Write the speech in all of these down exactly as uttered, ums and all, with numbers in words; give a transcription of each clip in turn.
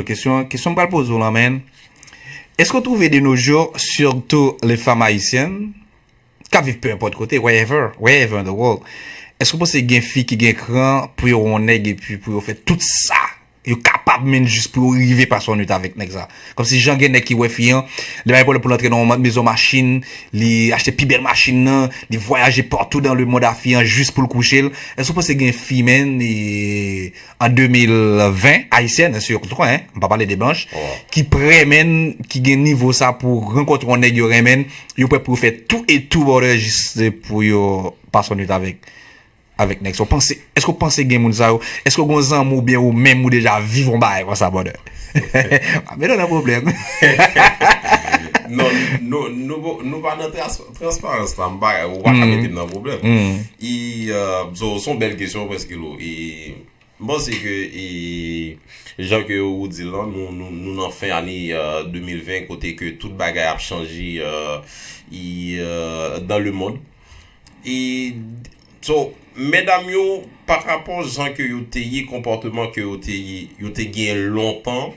Kesyon, kesyon m pral poze w lan, men, èske w twouve de nos jours, surtout les femmes haïtiennes, k ap viv peu importe kote, wherever, wherever in the world, èske w panse gen fi ki gen kran pou yo wè yon nèg epi pou yo fè tout sa yo kapab, men jis pou yo rive pase yon nwit avèk nèg sa? Kòmsi jan gen nèg ki wè fi an, li bay pwoblèm pou l antre nan yon mezon machin, li achte pi bèl machin nan, li vwayaje partout dans le monde a fi an jis pou l kouche l. Èske w panse gen fi, men, e, an de mil ven, ayisyèn, surtout, hein, m pa pale de blanch, ki prè, men, ki gen nivo sa pou rankontre yon nèg yo renmen, yo prè pou yo fè tou e tou, brother, jis pou yo pase yon nwit avèk, avèk nèg sa. Ou panse, èske w panse gen moun sa yo? Èske w gen zanmi oubyen ou menm ou deja viv yon bagay konsa, brother? Pa mete w nan pwoblèm. Non, nou, nou, nou pa nan trans, transparans la, m pa, ou pa ka mete m nan pwoblèm. E, euh, so, se yon bèl kesyon, Preskilo. E, m panse ke, e, jan ke ou di l lan, nou, nou, nou nan fen ane, euh, de mil ven, kote ke tout bagay ap chanje, euh, e, euh, dans le monde. E, so, medam yo, pa rapò jan ke yo te ye, konpòteman ke yo te ye, yo te gen lontan,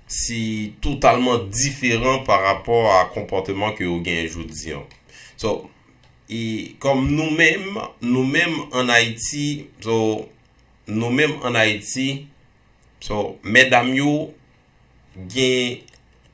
se totalman diferan pa rapò a konpòteman ke yo genyen jodi an. So, e kòm nou menm, nou menm ann Ayiti, so, nou menm ann Ayiti, so, medam yo gen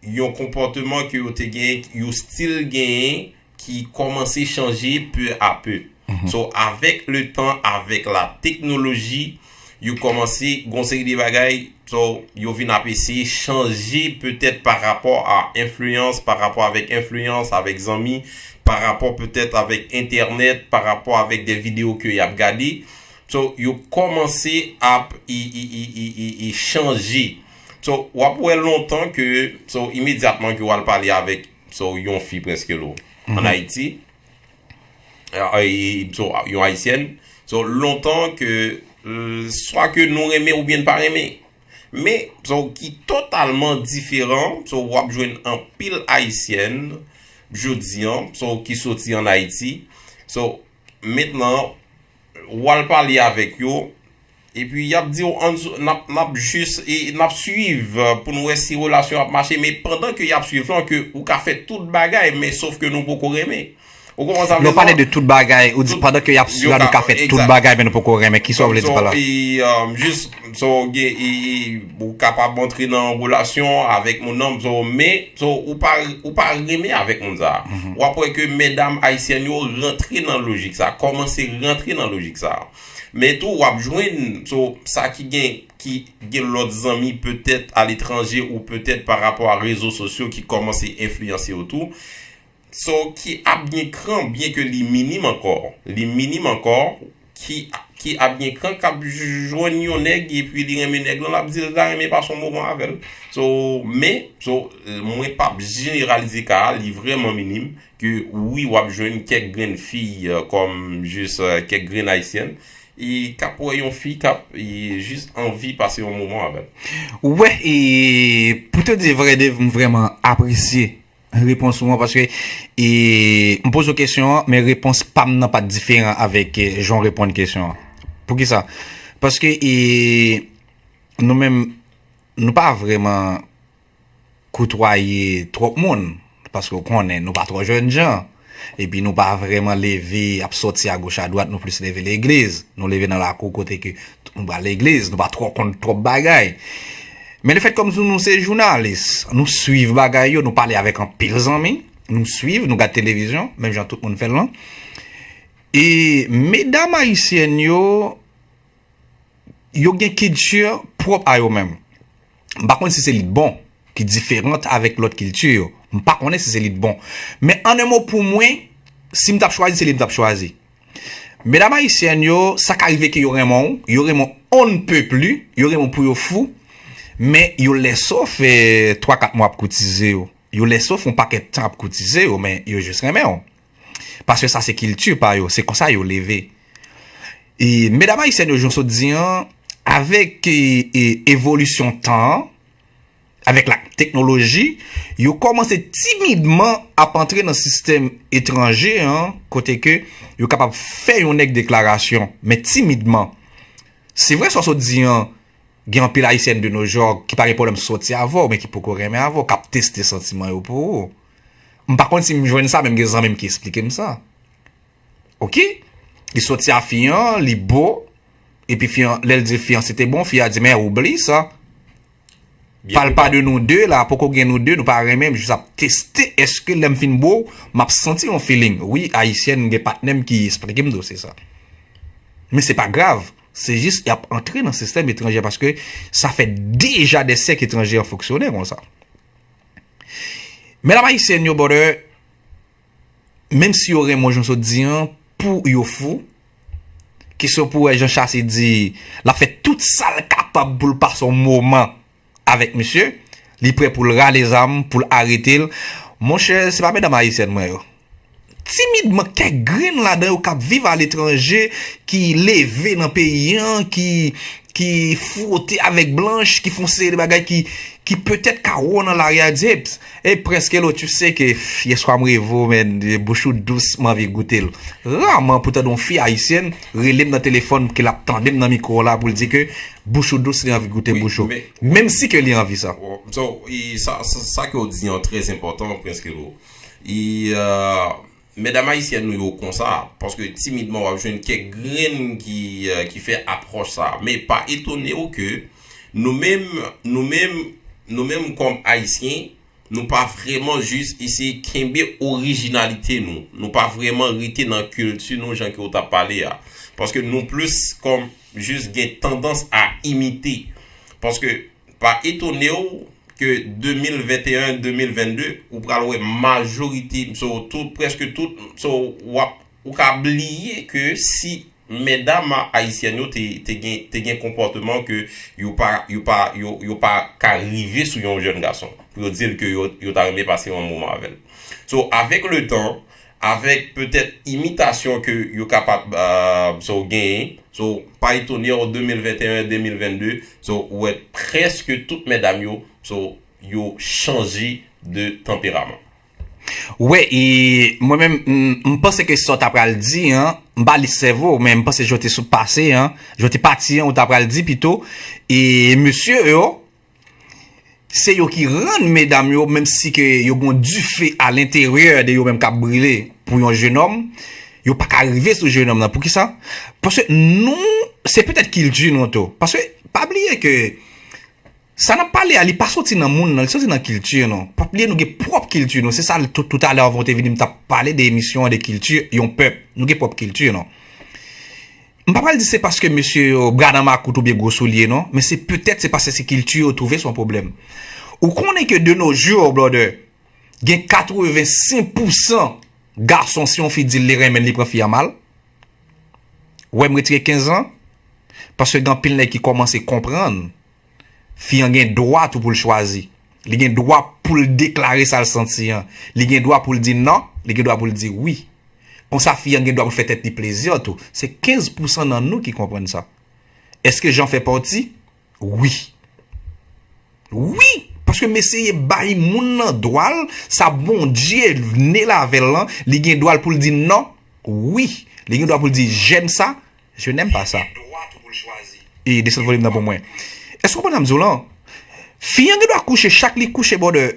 yon konpòteman ke yo te genyen, yo still genyen, ki kòmanse chanje peu à peu. So, avèk le tan, avèk la teknoloji, yo kòmanse gon seri de bagay, so, yo vin ap eseye chanje petèt pa rapò a enfliyans, pa rapò avèk enfliyans, avèk zanmi, pa rapò petèt avèk entènèt, pa rapò avèk de videyo ke y ap gade. So, yo kòmanse ap e, e, e, e, e, e chanje. So, w ap wè lontan ke, so, imedyatman ke w al pale avèk, so, yon fi Preskilo ann Ayiti, e, e, so, yon ayisyèn, so, lontan ke, euh, swa ke nou renmen oubyen n pa renmen. Men, so, ki totalman diferan, so, w ap jwenn anpil ayisyèn jodi an, so, ki soti ann Ayiti. So, mentnan, w al pale avèk yo, epi y ap di w, ann, n ap, n ap jis, e n ap swiv, euh, pou n wè si relasyon ap mache, men pandan ke y ap swiv lan, ke ou ka fè tout bagay, men sof ke nou poko renmen. Ou konprann sa m vle di? Lè w pale de tout bagay, ou di pandan ke y ap swiv la, nou ka fè tout bagay, men nou poko renmen. Kisa w vle di pa la? So, e, um, jis, so, gen, e, e, ou kapab antre nan yon relasyon avèk moun nan, so, men, so, ou pa, ou pa renmen avèk moun sa. W ap wè ke medam ayisyèn yo rantre nan lojik sa, kòmanse rantre nan lojik sa. Men tou, w ap jwenn, so, sa ki gen, ki gen lòt zanmi petèt aletranje ou petèt pa rapò a rezo sosyo ki kòmanse enfliyanse yo tou. So, ki ap gen kran, byen ke li minim ankò. Li minim ankò, ki, ki ap gen kran k ap jwenn yon nèg, epi li renmen nèg lan, l ap di l ta renmen pase yon moman avè l. So, men, so, mwen p ap jeneralize ka a, li vrèman minim, ke wi, w ap jwenn kèk grenn fi, euh, kòm jis, euh, kèk grenn ayisyèn, e k ap wè yon fi k ap, e, jis anvi pase yon moman avè l. Wè, e, pou te di vrè, Dave, m vrèman apresye repons ou an, paske, e, m poze w kesyon an, men repons pa m nan pa t diferan avèk, e, jan w reponn kesyon an. Poukisa? Paske, e, nou menm, nou pa vrèman koutwaye twòp moun, paske w konnen nou pa twò jènjan, epi nou pa vrèman leve ap sòti agoch adwat, nou plis leve legliz, nou leve nan lakou kote ke nou pral legliz, nou pa twò konn twòp bagay. Men lefèt kòm nou se jounalis, nou swiv bagay yo, nou pale avèk anpil zanmi, nou swiv, nou gad televizyon, menm jan tout moun fè l lan. E medam ayisyèn yo, yo gen kilti pwòp a yo menm. M pa konn si se li k bon, ki diferan avèk lòt kilti yo. M pa konnen si se li k bon. Men an en mo pou mwen, si m t ap chwazi, se li m t ap chwazi. Medam ayisyèn yo, sa ka rive ke yo renmen w, yo renmen w on ne peut plus, yo renmen w pou yo fou, men yo lèse w fè twa kat mwa ap koutize yo. Yo lèse w fè yon pakèt tan ap koutize yo, men yo jis renmen w. Paske sa se kilti pa yo, se konsa yo leve. E medam ayisyèn yo, jan w sot di an, avèk, e, e, evolisyon tan an, avèk la teknoloji, yo kòmanse timidman ap antre nan sistèm etranje an, kote ke yo kapab fè yon nèg deklarasyon, men timidman. Se vre sa w sot di an, Gen anpil ayisyèn de nos jours ki pa gen pwoblèm sòti avè w, men ki poko renmen avè w, k ap teste santiman yo pou ou. M pa konn si m jwenn sa, men m gen zanmi m ki esplike m sa. Oke? Li sòti a fi an, li bo, epi fi an, lè l di fi an se te bon, fi a di, men oubli sa. Pal pa de nou de la, poko gen nou de, nou pa renmen m, jis ap teste èske lè m fin bo, m ap santi yon feeling. Wi, ayisyèn, gen patnè m ki esplike m dosye sa. Men se pa grav, se jis y ap antre nan sistèm etranjè paske sa fè deja de syèk etranjè an fonksyone konsa. Medam ayisyèn yo, brother, menm si yo renmen w jan sot di an, pou yo fou, kesyon pou wè jan Chase di, l ap fè tout sa l kapab pou l pase yon moman avèk misye, li prè pou l rale zam, pou l arete l. Monchè, se pa medam ayisyèn mwen yo. Timidman, kèk grenn ladan yo k ap viv aletranje, ki leve nan peyi an, ki, ki fwote avèk blanch, ki fè yon seri de bagay ki, ki petèt ka wè w nan lari a, di, e prèske lo, tu sais que yèswa m reve w, men bouch ou dous, m anvi goute l. Raman pou tande yon fi ayisyèn rele m nan telefòn, ke l ap tande m nan mikwo la pou l di ke bouch ou dous, li anvi goute bouch ou. Menm si ke li anvi sa. So, e, sa, sa, sa ke w di an trè enpòtan, prèske lo. E, euh, medam ayisyèn nou yo konsa, paske timidman w ap jwenn kèk grenn ki, euh, ki fè apwòch sa. Men pa etone w ke nou menm, nou menm, nou menm kòm ayisyen, nou pa vrèman jis eseye kenbe orijinalite nou. Nou pa vrèman rete nan kilti nou jan ke w t ap pale a. Paske nou plis kòm jis gen tandans a imite. Paske pa etone w ke de mil venteyen, de mil vennde, ou pral wè majorite, so, tout, prèske tout, so, w ap, ou ka bliye ke si medam ayisyèn yo te, te gen, te gen konpòteman ke yo pa, yo pa, yo, yo pa ka rive sou yon jèn gason. Pou yo di l ke yo, yo ta renmen pase yon moman avè l. So, avèk le tan, avèk petèt imitasyon ke yo kapab, euh, so, genyen, so, pa etone w de mil venteyen, de mil vennde, so, ou wè prèske tout medam yo, so, yo chanje de tanperaman. Wè, e mwen menm, m, m panse ke sa w ta pral di an, m pa li sèvo, men m panse jan w te sot pase an, jan w te pati an, ou ta pral di pito, e mesye yo, se yo ki rann medam yo, menm si ke yo gen yon dife alenteryè de yo menm k ap brile pou yon jenòm, yo pa ka rive sou jenòm nan. Poukisa? Paske nou, se petèt kilti nou tou. Paske, pa bliye ke sa n ap pale a, li pa soti nan moun nan, li soti nan kilti nou. Pa bliye nou gen pwòp kilti nou. Se sa, tout, toutalè, anvan w te vini, m t ap pale de emisyon an, de kilti yon pèp. Nou gen pwòp kilti nou. M pa pral di se paske mesye yo bra nan makout oubyen gwo soulye non, men se petèt se paske se kilti yo twouve se yon pwoblèm. Ou konnen ke de nos jours, brother, gen katrevensenk pousan gason, si yon fi di l li renmen l, li pran fi a mal. Wè, m retire kenz an, paske gen anpil nèg ki kòmanse konprann fi an gen dwa tou pou l chwazi. Li gen dwa pou l deklare sa l santi an. Li gen dwa pou l di non, li gen dwa pou l di wi. Konsa fi an gen dwa pou l fè tèt li plezi tou. Se kenz pousan nan nou ki konprann sa. Èske Jean fè pati? Wi. Wi! Paske m eseye bay moun nan dwa l, sa Bondye ne l avè l lan, li gen dwa l pou l di non. Wi. Li gen dwa pou l di j'aime ça, je n'aime pas ça. E desann volim nan pou mwen. Èske w konprann sa m di w lan? Fi an gen dwa kouche, chak li kouche, brother,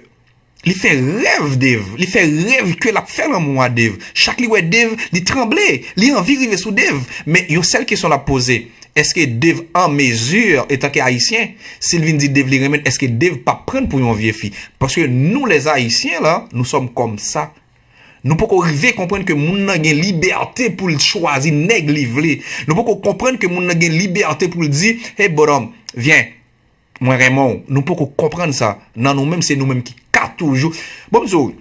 li fè rèv Dave, li fè rèv ke l ap fè lanmou a Dave. Chak li wè Dave, li tranble, li anvi rive sou Dave. Men yon sèl kesyon l ap poze, èske Dave an mezi, etanke ayisyen, si l vin di Dave li renmen l, èske Dave p ap pran l pou yon vye fi? Paske nou, les Haïtiens, là, nous sommes comme ça. Nou poko rive konprann ke moun nan gen libète pou l chwazi nèg li vle. Nou poko konprann ke moun nan gen libète pou l di, hey, bonòm, vyen, mwen renmen w. Nou poko konprann sa. Nan nou menm, se nou menm ki ka toujou. Bon, m di w,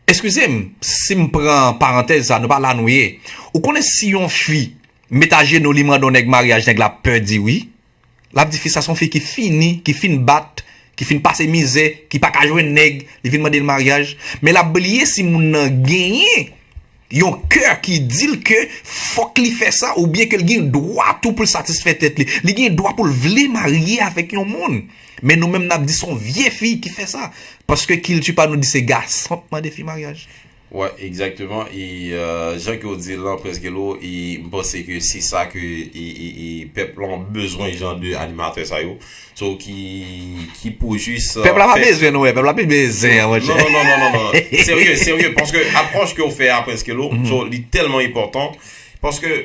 eskize m si m pran parantèz sa, nou pa la nou ye. Ou konnen si yon fi met ajenou li mande yon nèg maryaj, nèg la pè di wi. L ap di fi sa se yon fi ki fini, ki fin bat, ki fin pase mizè, ki pa ka jwenn nèg, li vin mande l maryaj. Men l ap bliye si moun nan genyen yon kè ki di l ke fòk li fè sa, oubyen ke l gen dwa tou pou l satisfè tèt li. Li gen dwa pou l vle marye avèk yon moun. Men nou menm n ap di se yon vye fi ki fè sa. Paske kilti pa nou di se gason k mande fi maryaj. Wè, egzakteman. E euh, jan ke w di l lan, Prince Kelo, e m panse ke se sa ke e, e, e pèp lan bezwen, jan de animatè sa yo. So, ki, ki pou jis euh, Pèp la pa fè bezwen nou, wè. Pèp la pi bezwen an, monchè. Non, non, non, non, non, non. Serye, serye. Paske apwòch ke w fè a, Prince Kelo, so, li tèlman enpòtan. Paske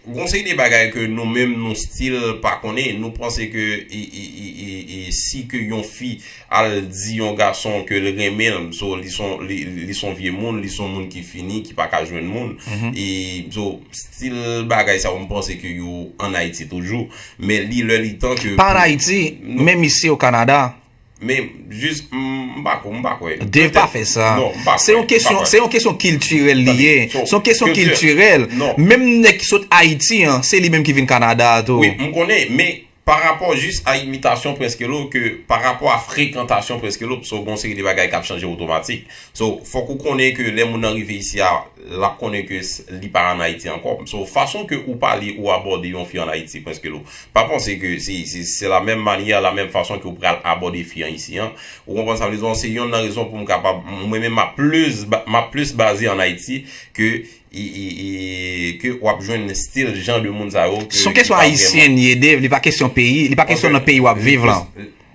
gon seri de bagay ke nou menm nou still pa konnen. Nou panse ke e, e, e, e, e si ke yon fi al di yon gason ke l renmen l, so, li son, li, li son vye moun, li son moun ki fini, ki pa ka jwenn moun. E so, still bagay sa yo, m panse ke yo ann Ayiti toujou. Men li lè li tan ke Pa ann Ayiti, menm isi o Kanada. Men jis, m m pa kwè, m pa kwè. Dave pa fè sa. Non, m pa kwè. Se yon kesyon, se yon kesyon kiltirèl li ye. Se yon kesyon kiltirèl. Menm nèg ki sot Ayiti an, se li menm ki vin Kanada a tou. Wi, m konnen, men pa rapò jis a imitasyon Prince Kelo, ke pa rapò a frekantasyon Prince Kelo, so gon seri de bagay k ap chanje otomatik. So, fòk ou konnen ke lè moun nan rive isi a, l ap konnen ke s- li pa ann Ayiti ankò. So, fason ke ou pale, ou abòde yon fi ann Ayiti, Prince Kelo, pa panse ke se, se, se la menm manyè, la menm fason ke ou pral abòde fi an isi an. Ou konprann sa m vle di w? Se yonn nan rezon pou m kapab, mwen menm m ap plis, ba- m ap plis baze ann Ayiti ke, e, e, e, ke w ap jwenn stil jan de moun sa yo ke Se yon kesyon ayisyen li ye, Dave, li pa kesyon peyi, li pa kesyon nan peyi w ap viv lan.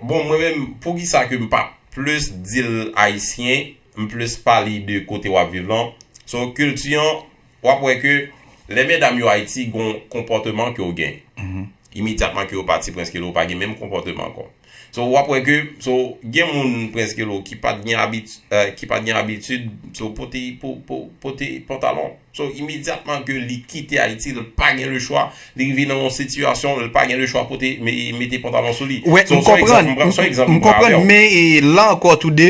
Bon, mwen menm, poukisa ke m pa plis di l ayisyen, m plis pale de kote w ap viv lan. So, kilti an, w ap wè ke lè medam yo Ayiti, gon konpòteman ke w gen. Imedyatman ke yo pati, Prince Kelo, ou pa gen menm konpòteman ankò. So, w ap wè ke, so, gen moun, Prince Kelo, ki pa t gen abit- euh, ki pa t gen abitid, so, pote, po- po- pote pantalon. So, imedyatman ke li kite Ayiti, li pa gen le chwa, li rive nan yon sitiyasyon, li pa gen le chwa pote, me- mete pantalon sou li. Wè, So, m se yon egzanp, konprann, m pran- se yon m- egzanp m m pran avè konprann, w. men e, la ankò, tou de,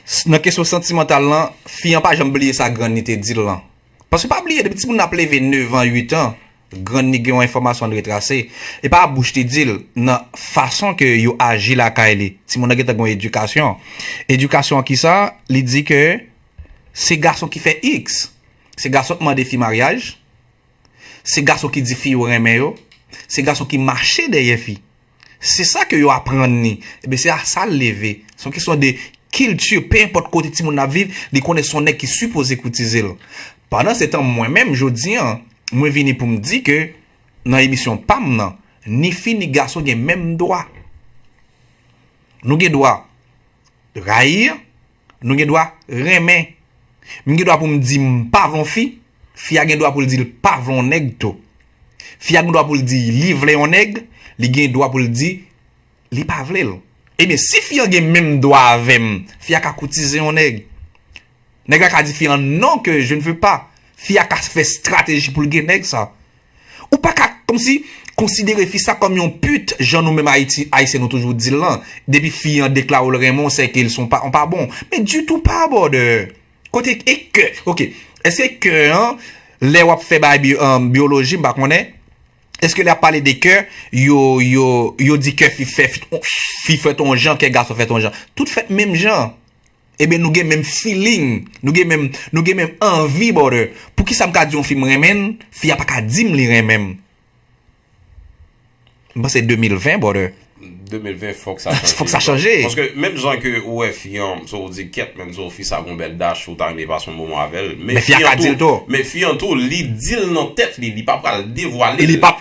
s- nan kesyon santimantal lan, fi an pa janm bliye sa grann li te di l lan. Paske pa bliye, depi timoun nan ap leve nèf an, uit an, grann li gen yon enfòmasyon l retrase. E pa bouch li di l, nan fason ke yo aji lakay li. Timoun nan gentan gen yon edikasyon. Edikasyon an kisa? Li di ke se gason ki fè X. Se gason k mande fi maryaj. Se gason ki di fi yo renmen yo. Se gason ki mache dèyè fi. Se sa ke yo aprann li. Ebyen, se a sa l leve. Se yon kesyon de kilti, pe enpòt kote timoun nan ap viv, li konnen se yon nèg ki sipoze koutize l. Pandan se tan, mwen menm, jodi an, mwen vini pou m di ke nan emisyon pa m nan, ni fi ni gason gen menm dwa. Nou gen dwa rayi, nou gen dwa renmen. M gen dwa pou m di m pa vle yon fi, fi a gen dwa pou l di l pa vle yon nèg tou. Fi a gen dwa pou l di li vle yon nèg, li gen dwa pou l di li pa vle l. Ebyen, si fi an gen menm dwa avè m, fi a ka koutize yon nèg. Nèg la ka di fi an non, ke je ne veux pas. Fi a ka fè estrateji pou l gen nèg sa. Ou pa ka, kòmsi, konsidere fi sa kòm yon pit, jan nou menm Ayiti, Ayisyen nou toujou di l lan. Depi fi an deklare l renmen w, se ke l se yon pa, yon pa bon. Men ditou pa, brother. Kote e kè? Ok. Èske kè an, lè w ap fè bagay bi- um, biyoloji, m pa konnen, èske lè y ap pale de kè, yo, yo, yo di kè fi fèt, fi fèt yon jan, kè gason fèt yon jan? Tout fèt menm jan. Ebyen, nou gen menm feeling, nou gen menm, nou gen menm anvi, brother. Poukisa m ka di yon fi m renmen l, fi a pa ka di m li renmen m? M panse de mil ven, brother. De mil ven, fòk sa chanje. Fòk sa chanje. Paske menm jan ke ou wè fi an, so ou di kèt, menm so fi sa gon bèl dach, ou ta renmen pase yon moman avè l. Men fi a ka di l tou. Men fi an tou, li di l nan tèt li, li pa pral devwale l. Li pa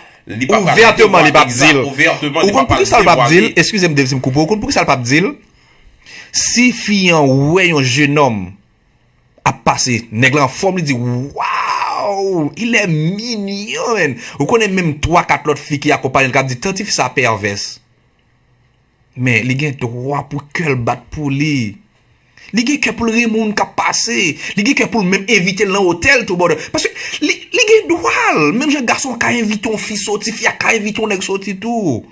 pral ouvèteman, li p ap di l. Ou konn poukisa l p ap di l? Eskize m, Dave, si m koupe w. Ou konn poukisa l p ap di l? Si fi an wè yon jenòm ap pase, nèg la anfòm, li di, "Waw, il est mignon, man." Ou konnen menm twa, kat lòt fi ki akonpaye l k ap di, "Tan tifi sa pèvès." Men li gen dwa pou kè l bat pou li. Li gen kè pou l renmen moun k ap pase. Li gen kè pou l menm envite l nan otèl tou, brother. Paske li, li gen dwa l. Menm jan gason an ka envite yon fi soti, fi a ka envite yon nèg soti tou.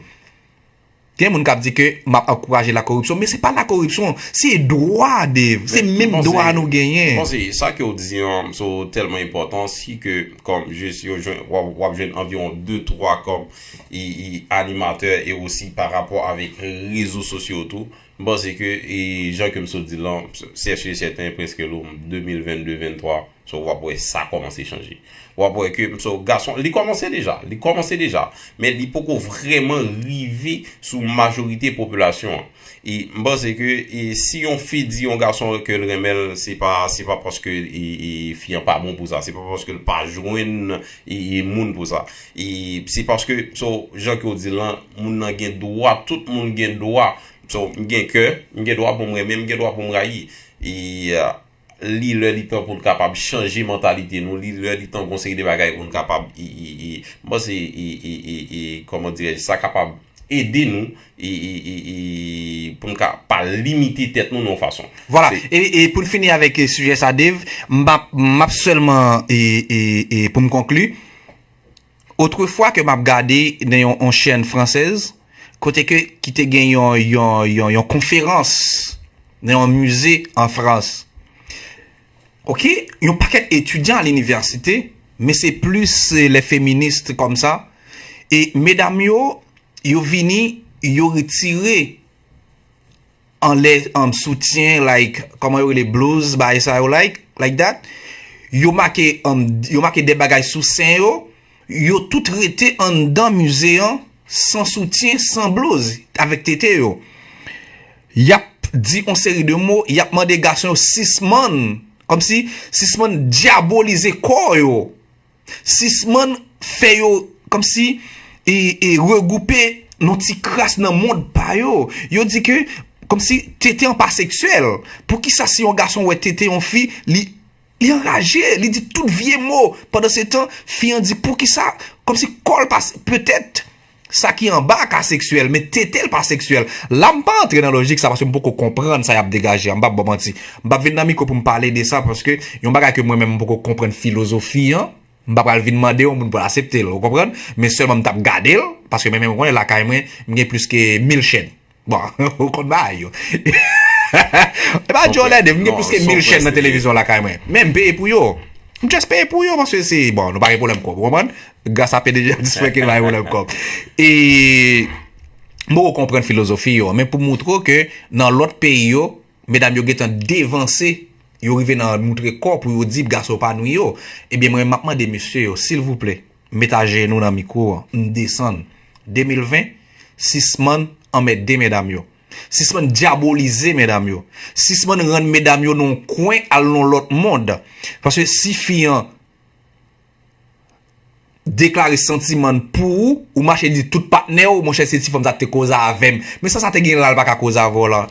Gen moun k ap di ke m ap ankouraje lakoripsyon, men se pa lakoripsyon, se dwa, Dave. Se menm dwa nou genyen. Bon, se sa ke w di an, so tèlman enpòtan, si ke, kòm, jis, yo jwenn, w ap, w ap jwenn anviwon de, twa kòm i, i, animatè e osi pa rapò avèk rezo sosyo tou. M panse ke, e, jan ke m sot di l lan, se si e sèten, Prince Kelo, de mil vennde, venntwa, So, w ap wè sa kòmanse chanje. W ap wè ke so, gason, li kòmanse deja, li kòmanse deja, men li poko vrèman rive sou majorite popilasyon an. E m panse ke e, si yon fi di yon gason ke l renmen l, se pa, se pa paske e, e, fi an pa bon pou sa, se pa paske l pa jwenn e, e, moun pou sa. E se paske, so, jan ke w di l lan, moun nan gen dwa, tout moun gen dwa. So, m gen kè, m gen dwa pou m renmen, m gen dwa pou m rayi. E, li lè li tan pou n kapab chanje mantalite nou, li lè li tan gon seri de bagay pou n kapab, e, e, e, m panse, e, e, e, e, kòman dirèj, sa kapab ede nou, e, e, e, e, pou n ka pa limite tèt nou nan yon fason. Vwala. E, e pou n fini avèk e, sijè sa, Dave, m ap, m ap sèlman, e, e, e, pou m konkli, otrefwa ke m ap gade nan yon, yon chèn fransèz, kote ke ki te gen yon, yon, yon, yon konferans nan yon mize an Frans. Ok, yon pakèt etidyan a linivèsite, men se plis eh, les féministes kòm sa. E medam yo, yo vini, yo retire anlè um, soutyen, like, kòman yo rele, blouz, bagay sa yo, like, like that. Yo make, um, yo make de bagay sou sen yo, yo tout rete anndan mize an, san soutyen, san blouz, avèk tete yo. Y ap di yon seri de mo, y ap mande gason yo sispann, kòmsi sispann dyabolize kò yo, sispann fè yo kòmsi e, e regwoupe nan ti kras nan mond pa yo. Yo di ke kòmsi tete an pa seksyèl. Poukisa si yon gason wè tete yon fi, li li anraje, li di tout vye mo. Pandan se tan, fi an di poukisa, kòmsi kò l pa, petèt sa ki anba ka seksyèl, men tete l pa seksyèl. La m pa antre nan lojik sa paske m poko konprann sa y ap degaje an, m p ap ba w manti. M p ap vin nan mikwo pou m pale de sa paske yon bagay ke mwen menm m poko konprann filozofi an, m pa pral vin mande yon moun pou l aksepte l, ou konprann? Men sèlman m t ap gade l, paske mwen menm ou konnen lakay mwen, m gen plis ke mil chèn. Bon, ou konn bagay yo. E pa Joe Lede, m gen plis ke mil chèn nan televizyon lakay mwen. Men m peye pou yo. M just peye pou yo paske se, bon, nou pa gen pwoblèm kòb, ou konprann? Gras a P D G a Disfrank nou pa gen pwoblèm kòb. E m poko konprann filozofi yo, men pou moutre w ke nan lòt peyi yo, medam yo gentan devanse, yo rive nan moutre kò pou yo di gason yo pa nwi yo. Ebyen mwen m ap mande mesye yo, silvouplè, met ajenou nan mikwo an, n desann. De mil ven, sispann anmède medam yo. Sispann dyabolize medam yo. Sispann rann medam yo nan yon kwen al nan yon lòt mond. Paske si fi an deklare santiman l pou ou, ou mache di tout patnè w, monchè, se ti fanm sa k te koze avè m. Men sa sa te gen la, l pa ka koze avè w la.